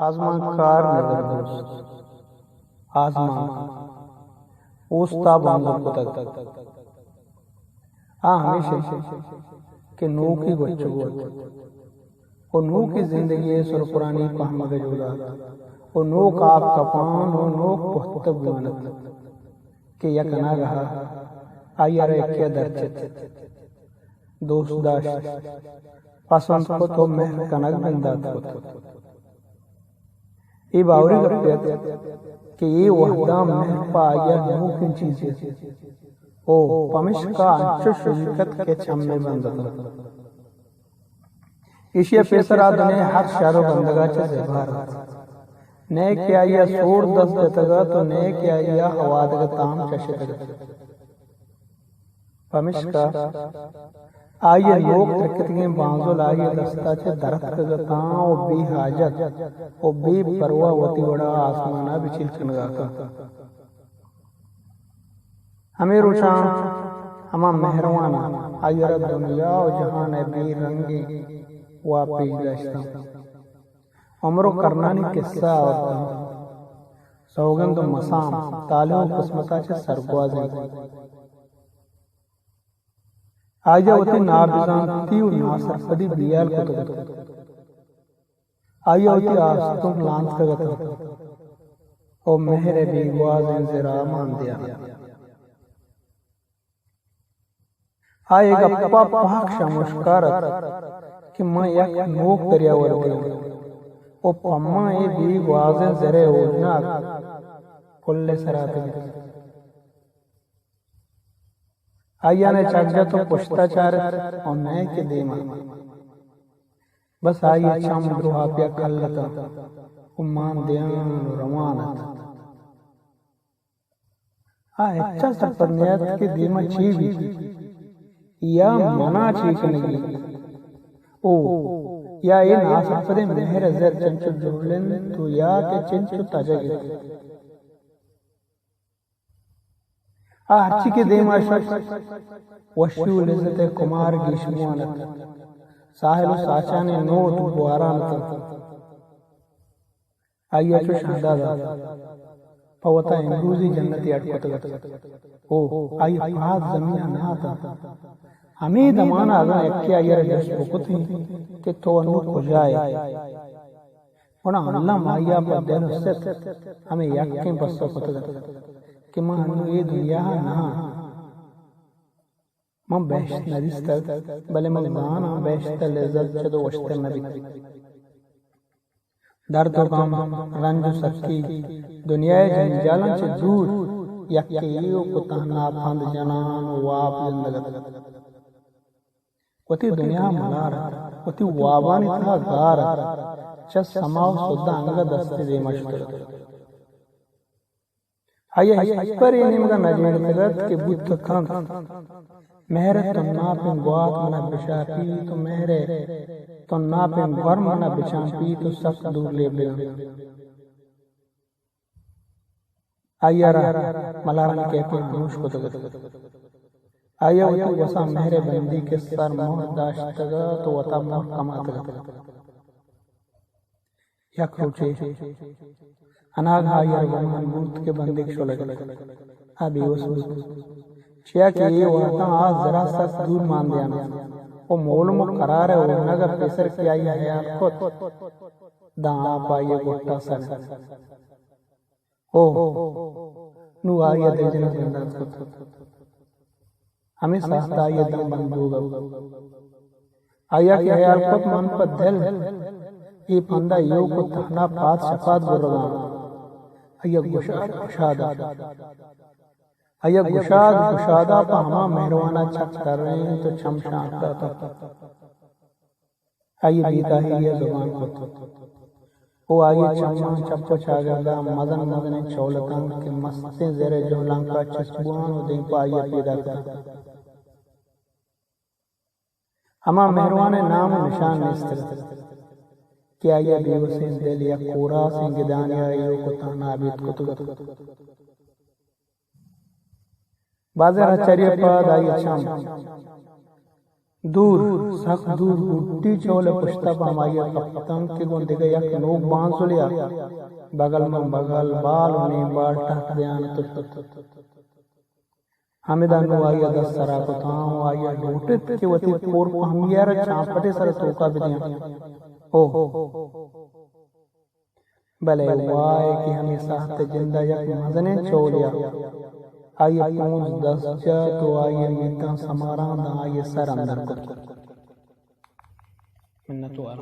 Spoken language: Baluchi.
آزمانکار نظر دوست۔ آزمانک اوستا بانگل کتگ۔ آ ہمیش انت کہ نوکی گوچگو ات و نوکی زندگی ء سرپرانی پہمگ ء جہد ات و نوک آپ کپان و نوک پہتگ بوان ات کہ یک اناگہ ء آئی ء را یکے ء درچت، دوست داشت، پسند کت و مہر کنگ بندات کت۔ اے باوری گپے ات کہ اے وہداں مہر پہ آئی ء نوکیں چیزے ات و پمشکا انچو شریک ات کہ چمے بند اتنت۔ ایشی ء پیسر آ دنیا ء ہر شر و بندگ ء چہ زبہر ات۔ نئے کہ آئی ء سوڑ دست جتگ ات و نئے کہ آئی ء ہوادگ ء تام چشتگ ات۔ پمشکا آئی ء نوک ترکتگیں بانزل آئی ء دست ء چہ درتکگ اتاں و بے حاجت و بے پرواہ وتی وڑا آسمان ء بچیل کنگ ء اتاں۔ ہمے روچاں ہما مہرواناں آئی ء را دنیا و جہان ء بے رنگیں واب پیش داشتاں۔ عمر و کرنانی کسہ آورتاں۔ سوگند و مسام، طالع و قسمت ء چہ سرگواز انت۔ آئی ء وتی نابزانتی و ناسرپدی بیال کتگ ات۔ آئی ء وتی آستونک لانتکگ ات و مہر ء بیگوازیں زر ء مان دیان ات۔ آ اے گپ ء پہک شموشکار ات کہ من یک نوک دریاوردے آں و پہ من اے بیگوازیں زر ء اوژناگ پل ء سر ء اتکگ ات۔ آئی ء نئے چک جت و پشت ء چارت و نئے کہ دیم ء۔ بس آئی ء چم دروہاپی ء کل اتاں و مان دیان و روان ات۔ آ ہچ ء سرپد نیات کہ دیم ء چے بیت یا من ء چے کنگی انت۔ او یا اے ناسرپدیں مہر ء زر چنچو جہل انت و یا کہ چنچو تجگ انت۔ آ ہرچی کہ دیم ء شت، وشی و لذت ء کمار گیش بوان ات۔ ساحل و ساچانی نود گواران اتنت۔ آئی ء چو شہداد ء پہ وتا امروزی جنتے اڈ کتگ ات۔ او آئی ء پاد زمین ء نہ اتنت۔ ہمے دمان ء اگاں یکے آئی ء را جست بکتیں کہ تو انوں کجا ئے؟ گڑا الم آئی ء پہ دل و ست ہمے یکیں پسو کتگ ات کہ من انوں اے دنیا ء نہ آں۔ من بہشت نہ دیستگ، بلے من زان آں بہشت ء لذت چد ء وشتر نہ بیت۔ درد و غم، رنج و سکی، دنیا ء جنجالاں چہ دور، یکے ایوک و تہنا پند جنان و واب زندگ ات۔ وتی دنیا ء ملار ات، وتی وابانی تہا گار ات، چہ سما و سد ء انگت دست ء دیما شتگ ات۔ آئی ء ہچبر اے نیمگ ء نہ جنگتگ ات کہ بوت کنت مہر ء تناپیں گوات من ء بشاپیت و مہر ء تناپیں گور من ء بچانپیت و سک دور لیب بہ کنت۔ آئی ء را ملارانی کیپاں ہاموش کتگ ات۔ آئی ء وتی گوساں مہر ء بندیک ء سر مہر داشتگ ات و وتا مہر کماتگ ات۔ یک روچے اناگہ آئی ء را گمان بوت کہ بندیک شلگ ات۔ آ بیوس بوت، چیا کہ اے وہداں آ زرا سک دور مان دیان ات و مولم و قرار ء اونگ ء پیسر کہ آئی ء ہیال کت، داں آپ آئی ء گٹ ء سر انت۔ اوہ! نوں آئی ء دلجنک بندات کت۔ ہمے ساہت ء آئی ء دم بند بوگ ء بوت۔ آئی ء کہ ہیال کت من پہ دل اے پند ء ایوک و تہنا پاد شپاد برگ ء آں۔ آئی ء گشاد گشاد ات۔ آئی ء گشاد گشاد ء پہ ہما مہروان ء چک ترینت و چم شانک داتنت۔ آئی ء بیتاہیری ء زبان کت و آئی ء چماں چپ و چاگرد ء مزن مزنیں چول اتنت کہ مستیں زر ء جہلانک ء چست بوان و دیم پہ آئی ء پیداک اتنت۔ ہما مہروان ء نام و نشان نیست ات کہ آئی ء بیوسیں دل یک کوراسیں گدانی ء ایوک و تہنا ابید کتگ ات۔ بازیں رچری ء پد آئی ء چم دور، سک دور بوٹی چول ءِ پشت ءَ پہ ہمائی ءَ کپتنت کہ گوں دگہ یک نوک بانزلے ءَ بگل ماں بگل، بال و نیم بال ٹہک دیان ات۔ ہمدا نوں آئی ءَ دست سرا کتاں و آئی ءَ لوٹت کہ وتی پر پہ ہمے ءَ را چانپٹے سر ءِ توکا بدیاں۔ او! بلے وائے کہ ہمے ساہت ءِ جند ءَ یک مزنیں چولے ءَ آئی ءِ پونز دست جت و آئی ءِ میتاں سماراں داں آئی ءِ سر اندر کت۔ منتوار۔